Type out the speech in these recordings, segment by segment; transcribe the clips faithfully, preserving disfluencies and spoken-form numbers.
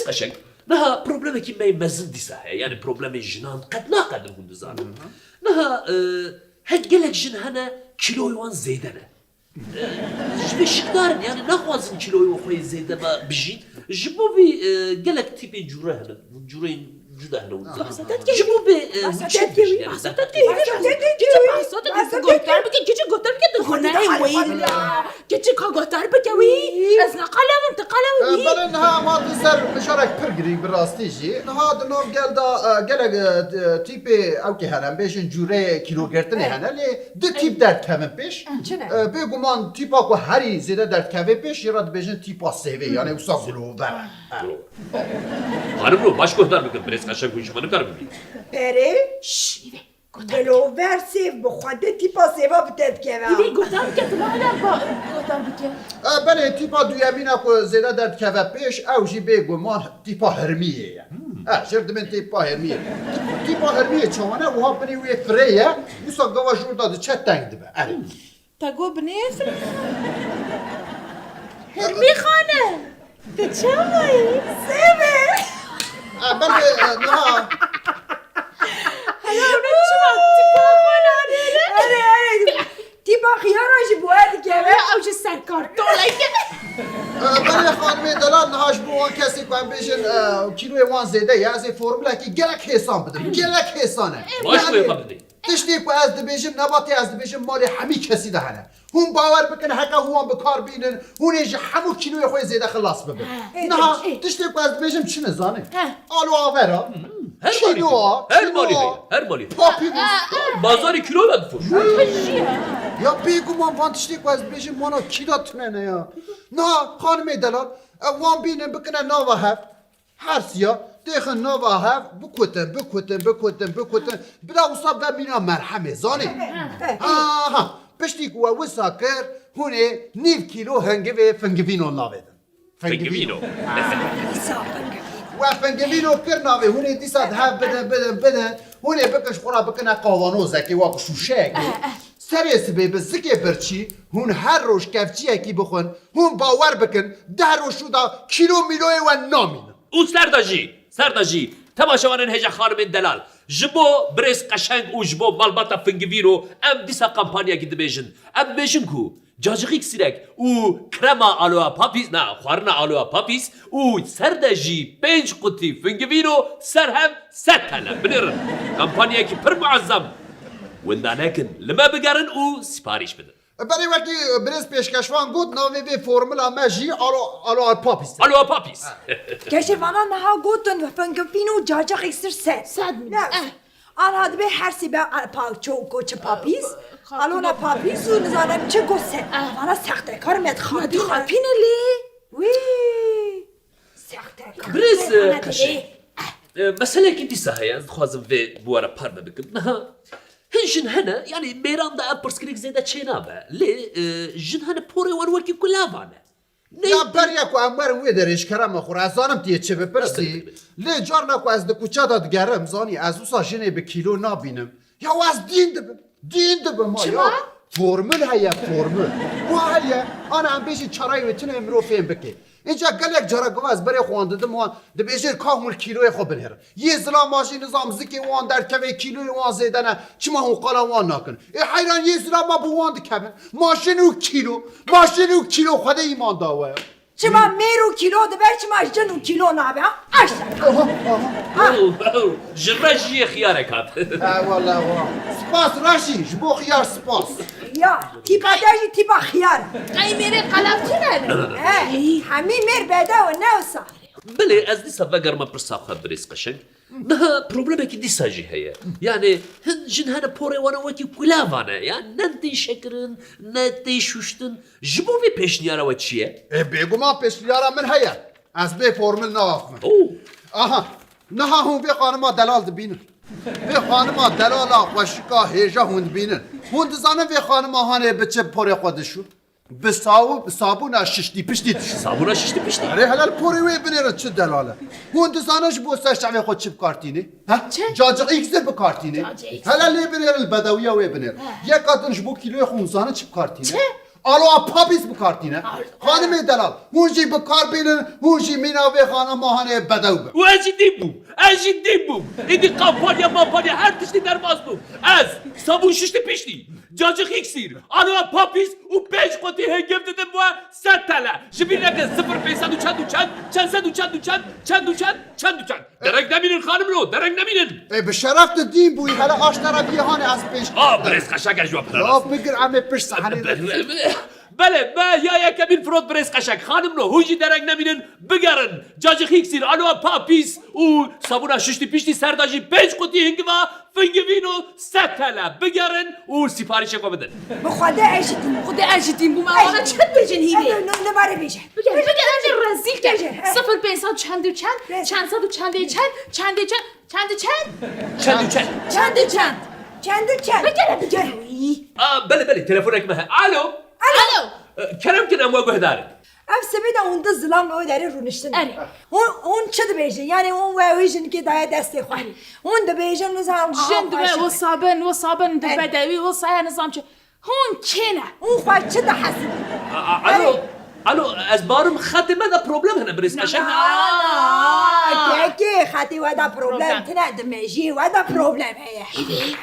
Qeşeng. Niha problemekî me yê mezin dîsa heye. Yani problemê jinan qet naqedin hûn dizanin. Niha, e, hek gelek jin hene kîloyê wan zêde ne. E, ji vê şikdar in, yani naxwazin kîloyê xwe yê zêde ve bijîn. Ji bo vî, e, gelek tîpên cûre hene. Cûreyên cuda hene hûn dizanin. Ji bo vê, e, hûn çi dibêjin, yani, Behsa, te tê, Behsa, te tê, Behsa, te tê, guhdar bike, keçik guhdar bike, tu xwe nayê weyî. Keçik ka guhdar bike wî. Ez neqelewim, tu qelewî. E, belê niha em hatin ser mijarek pir girîng bi rastî jî. Niha di nav gel de, e, gelek, e, t-, tîpê ewkê hene, em bêjin cûreyê kîlogirtinê hene, lê du tîp derdikevin pêş. Çi ne? E, bêguman tîpa ku herî zêde derdikeve pêş, jê re dibêjin tîpa sêvê, yani wisa gilover. Xanimro, baş guhdar bikin, birêz Qeşeng hûn ji xwe nikarin bibînin. Berê? Şş, îvê, guhdar bike. Gilover sêv bi xwe de tîpa sêva bi te dikeve. Îvê guhdar bike, tu ne hala ba-, guhdar bike. E, belê tîpa duyemîna ku zêde derdikeve pêş, ew jî bêguman tîpa hirmiyê ye. E, jêr dibên tîpa hirmiyê. Tîpa hirmiyê çawa ne? Wiha binê wê firê ye, wisa gava jor de diçe teng dibe. Erê. Te got binê ye firê? Hirmî xane. Tu çawa yî? Sêv e. E, belê, e, niha. Hala ne çima tîpa xwe nanêre? Erê, erê. Tîpa xiyara jî bo we dikeve. Ew jî ser kartolek e. E, belê xanimê delal niha ji bo wan kesê ku em bêjin, e, kîloyê wan zêde ye, ez ê formulekî gelek hêsan bidim. Gelek hêsan e. Baş Yani, wê xwe bidê. Tiştê ku ez dibêjim, nebatê ez dibêjim malê hemî kesî de hene. Hûn bawer bikin, heke hûn wan bi kar bînin, hûn ê ji hemû kîloyê xwe zêde xilas bibin. Ê, Niha ê. Tiştê ku ez dibêjim çi ne zanî? He. Alo avera. Her malî Kîlo heye. a, Her kîlo malî a. heye. Her malî heye. Papî bû. Bazarê kîlo ve difiroşin. Ya bêguman van tiştê ku ez dibêjim wana kîla tune ne ya. Niha xanimê delal, e, wan bînin bikine nava hev. Her siya têxin nava hev, bikutin, bikutin, bikutin, bikutin. Bila wisa ve mîna merhemê, zanî? Aha, piştî ku we wisa kir, hûn ê nîv kîlo hingivê fingivîno navê din. Fingivîno. Dîsa fingivîno. We fingivîno kir navê, hûn ê dîsa di hev bidin, bidin, bidin. Hûn ê bikin ji xwe re bikine qavanozekê, wa ku şûşeyekê. Serê sibê bi zikê birçî, hûn her roj kevçiyekî bixwin, hûn bawer bikin, deh roj şû da kîlo mîloyê we namînin. Û ser de jî, ser de jî, temaşevanên hêja xanimên delal, ji bo birêz Qeşeng û ji bo malbata Fingivîno em dîsa kampanyayekî dibêjin. Em dibêjin ku cacixî sîrek û krema aloe papîs, na, xwarina aloe papîs û ser de jî pênc qutî Fingivîno serhev sed T L binêrin. Kampanyayekî pir muezzem. Winda nekin, li me bigerin û siparîş bidin. Berê wekî birêz pêşkeşvan got, navê vê formula me jî alo-, aloe papîs e. Aloe papîs. Keşê vana niha gotin fingifîn û cacixê sir sed. Sed. Ne. Eh. Anha dibê her sî be, eh, pa-, ço-, koçi papîs, eh, alona papîs û nizanim çi got sed. Eh. Vana sextekar me dixapîne. Me dixapîne lê. Wî. Sextekar. Birêz, eh, Qeşeng. Eh. Eh, meseleyekî dîsa heye, ez dixwazim vê bi we re parve bikim. Niha Hin jin hene, yanî mêran de ev pirsgirêk zêde çênabe. Lê, e, jin hene porê wan wekî kulavan e. Ne Ya beriya ku em werin wê derê ji kerema xwe re, ez zanim tu yê çi bipirsî. Lê carna ku ez di kuça de digerim, zanî ez wisa jinê bi kîlo nabînim. Ya ez dîn dibim. Dîn dibim ha. Çima? Ya formul heye, formul. Wa heye, ana em bêjin çarayê wê tune mirov fêm bike. Înca gelek cara gava ez berê xwe wan didim wan, dibêjin ka hûn kîloyê xwe binêrin. Yê zilam a jî nizam zikê wan derkeve, kîloyê wan zêde ne. Çima hûn qala wan nakin? Ê heyran yê zilam a bi wan dikevin. Ma jin û kîlo, ma jin û kîlo Xwedê îman da we ya. Çima mêr û kîlo dibe, çima jin û kîlo nabe, ha? Aşta. Aha, aha. Ha. Ew, ew, ji reş jî yê xiyarek hat. Ha, wala, wa. Spas Reşî, ji bo xiyar spas. Ya, tîpa te jî tîpa xiyar. Qey mêrê qelev tune ne? He, hemî mêr bedew ne wisa. Belê, ez dîsa vegerime pirsa xwe birêz Qeşeng. Niha problemekî dîsa jî heye. Yani hin jin hene porê wan wekî kulavan e. Ya ne tên şekirin, ne tên şuştin. Ji bo vê pêşniyara we çi ye? Ê, bêguman pêşniyara min heye. Ez bê formil naxwim. Oo. Aha, niha hûn vê xanima delal dibînin. Vê xanima delala xweşika hêja hûn dibînin. Hûn dizanin vê xanima hanê bi çi porê xwe dişû? Bi saw-, bi sabûna şiştî piştî dişû. Sabûna şiştî piştî? Erê, hele porê wê binêrin çi delal e. Hûn dizanin ji bo ser çavê xwe çi bikartînê? Ha? Çi? Cacixî sir bikartînê. Cacixî sir. Hele lê binêrin li bedewiya wê binêrin. He. Yeka din ji bo kîloyê xwe hûn zanin çi bikartînê? Çi? Aloha papîs bi kar tîne. Xanimê delal, hûn jî bi kar bînin, hûn jî mîna vê xana mahanê bedew bin. Û ez jî dîn bûm. Ez jî dîn bûm. Îdî kampanya mampanya her tiştî derbas bûm. Ez sabûn şiştî piştî, cacix îksîr, aloha papîs û pênc qutî hingiv didim we sed tele. Ji bîr neke sifir pênc sed û çend û çend, çend sed û çend û çend, çend û çend, çend û çend. Dereng nemînin xanimno, dereng nemînin. Ê, bi şeref tu dîn bûyî, hele aştera bî hanê ez pêş. A, birêz qeşek ez ji we pere Ya rast. Bigir em ê pişt sehenê de. Belê, me ya yekemîn firot birêz qeşek. Xanimno, hûn jî dereng nemînin, bigerin. Cacixî îksîr, aloha papîs û sabûna şiştî piştî ser de jî pênc qutî hingiva fingivîno sed tele. Bigerin û sîparîşê xwe bidin. Bi Xwedê ez jî dîn bûm. Xwedê ez jî dîn bûm. Ewana çi dibêjin hîvê? Li, li, li barê bêje. Bigere, bigere, em ê rezîl kin. Bêje, he. Sifir pênc sed çend û çend, Bêje. Çend sed û çend ê çend, çend ê çend, çend û çend. Çend û çend. Çend û çend. Çend û çend. Bigere, bigere. Î. A, belê, belê, telefonek me he. Alo. Alo. E, kerem kin em we guhdar in. Ev sibê de hûn du zilam li wê derê rûniştin. Erê. Hûn, hûn çi dibêjin? Yanî hûn we wê jinikê daye destê xwe. Erê. Hûn dibêjin, nizam, aha, Jin dibe xweş. Wisa bin, wisa bin, di Erê. Bedewî, wisa ya nizam çi. Hûn kê ne? Hûn xwe çi dihesibin? A, a, alo, Erê. Alo, ez barim xetê me de problem hene, birêz qeşek. Na, kekê, xetê we de problem Problem. Tine, di mejiyê we de problem heye. Hîvê,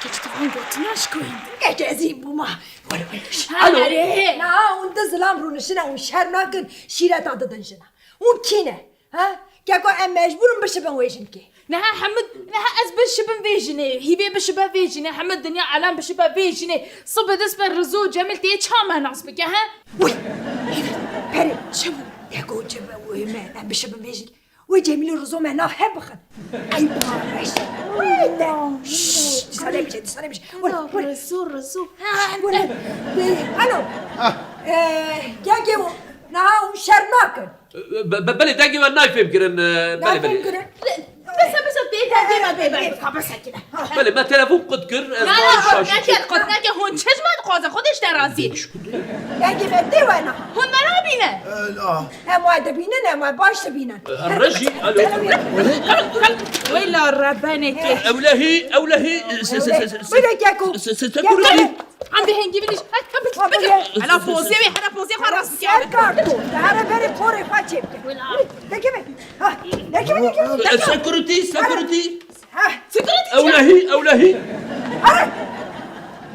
keç tu van gotina ji ku hîn. Keç ez hîn bûma. Were, were. Alo. Erê. Na, hûn du zilam rûnişine, hûn şer nakin, şîreta didin jina. Hûn kî ne? Ha? Keko em mecbûr in bişibin wê jinkê. Niha hemid, niha ez bişibim vê jinê, hîvê bişibe vê jinê, hemid dinya elem bişibe vê jinê. Sibê dest be Rizo û Cemil tê ça me nas bike, he? Wî! Hîvê, perê. Çi bû? Keko çi be wê me, em bişibin vê jinkê. Wê Cemil û Rizo me nav hev bixin. Ey, baş. Wê de. Şşş, dîsa nebêje, dîsa nebêje. Were, were. Rizo, Rizo. Ha, were. Alo. Ah. Ee, gel, gel. Niha hûn şer nakin. Be-, be-, belê, dengê we nayê fêm kirin, e, belê, belê. Nayê fêm kirin. Bese, bese, tê dengê me bê, bê. Bê, bê, bese kine. Belê, me telefon qut kir, ez Na, na, bari qut şaşî neke, çek. Qut neke, hûn çi ji me dixwazin, Xwedê ji te razî. Dengê me tê we na. Hûn me nabîne. Em we dibînin, em we baş dibînin. Rejî, alo. Wela rebenekê. Ewlehî, ewlehî, se, se, se, se, se, Buyurun, Keko. se, se, se, Keko. Security. Em bi hengî viniş. Hadi, hadi, hadi. Hela pozê wê, hela pozê xwe rast bike. Serkar tu, de here berê porê xwe çêbike. Wela. Deke be. Ha, deke be, deke be. Eh, security, security. Ha. Security. Ewlehî, ewlehî. Are.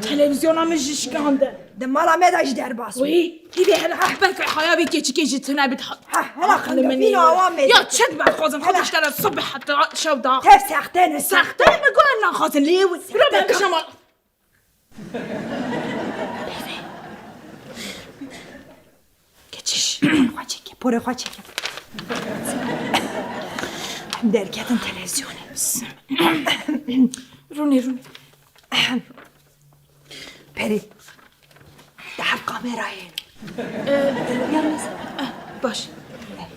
Televizyona min jî şikandin. Di mala me de jî derbas bû. Wî, hîvê hele heh, belkî haya vê keçikê jî tune bit. Ha, hele Aqilê min xindefîna ê. Awa me Ya dike. Çi dibe xwazin, Hele. Xwedê ji te re sibê heta şev dax. Te sexte ne. Sexte mi got naxwazin lê wî. Bira ben Te- bişama. Keçiş. Xwe çêke, porê xwe çêke. Em derketin televizyonê. Rûnê, rûnê. Perê. Di hev kamerayê. Ee, Yalnız. Eh, baş.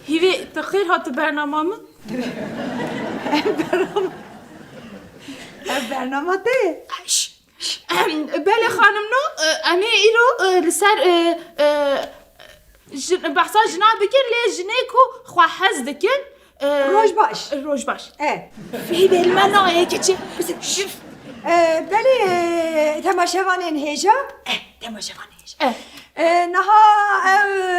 Hîvê, tu xêr hatî bernama min? Ev bernama, ev bernama te? Şş. Ehem, belê xanimno, e, em ê îro, e, li ser, e, e, jin, behsa jinan bikin, lê jinê ku xwe hez dikin, e, Roj baş. Roj baş. E. Fî bêl me nayê keçi. Bisin. Şif. E, belê, e, temaşevanên hêja. E, temaşevanên hêja. E. E, niha, e,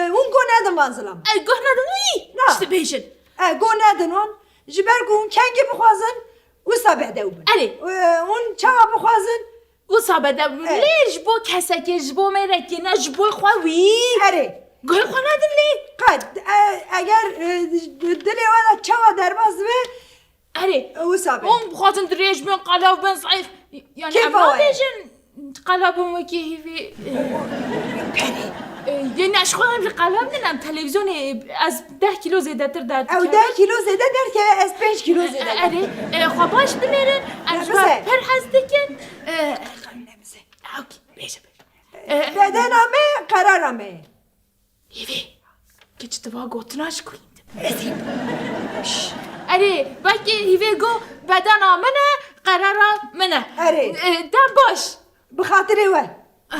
hûn guh nedin van zilam. E, guh nedin wî. Na. Şti bêjin. E, guh nedin wan. Ji ber ku hûn kengî bixwazin, Wisa bedew bin. Erê. Ee, hûn çawa bixwazin? Wisa bedew bin. Evet. Lê ji bo kesekê, ji bo mêrekê, ne ji bo xwe wî. Erê. Guhê xwe nedin lê. Qet, e, eger, e, dilê we de çawa derbas dibe, Erê. e, wisa be. Hûn bixwazin dirêj bin, qelew bin, zayıf. Yani Kêfa em we. nabêjin. Qelabim wekî hîvî. Perê. E, yê ne, ji xwe em li qelab nin, em televîzyonê, ez deh kîlo zêdetir derdikim. Ew deh kîlo zêde derkeve, ez pênc kîlo zêde E, derdim. Erê, e, xwe baş dinêrin, em ji we pir hez dikin. E, Xanîne bize. Okey, bêje, bêje. E, Bedena me, qerara me. Hîvî, keç tu va gotina ji ku hîn dibe. Ez hîn. Şş. Erê, belkî hîvê got, bedena min e, qerara min e. Erê. E, dem baş. Bi xatirê we. Ah.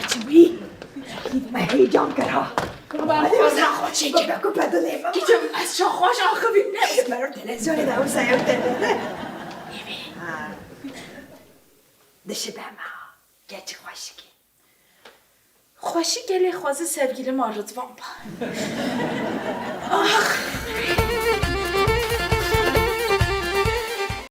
Çi bî? Me heyecan kir ha. Baba, xwarina xwe çêke. Bebe ku pedilê min. Keçim, ez şaxwaş axivîm ne. Mero televizyonê de wisa ew tevde. Hîvî. Ha. Dişibe me ha. Keçik xweşik e. Xweşik gelê xwezî sevgilima Ridvan ba.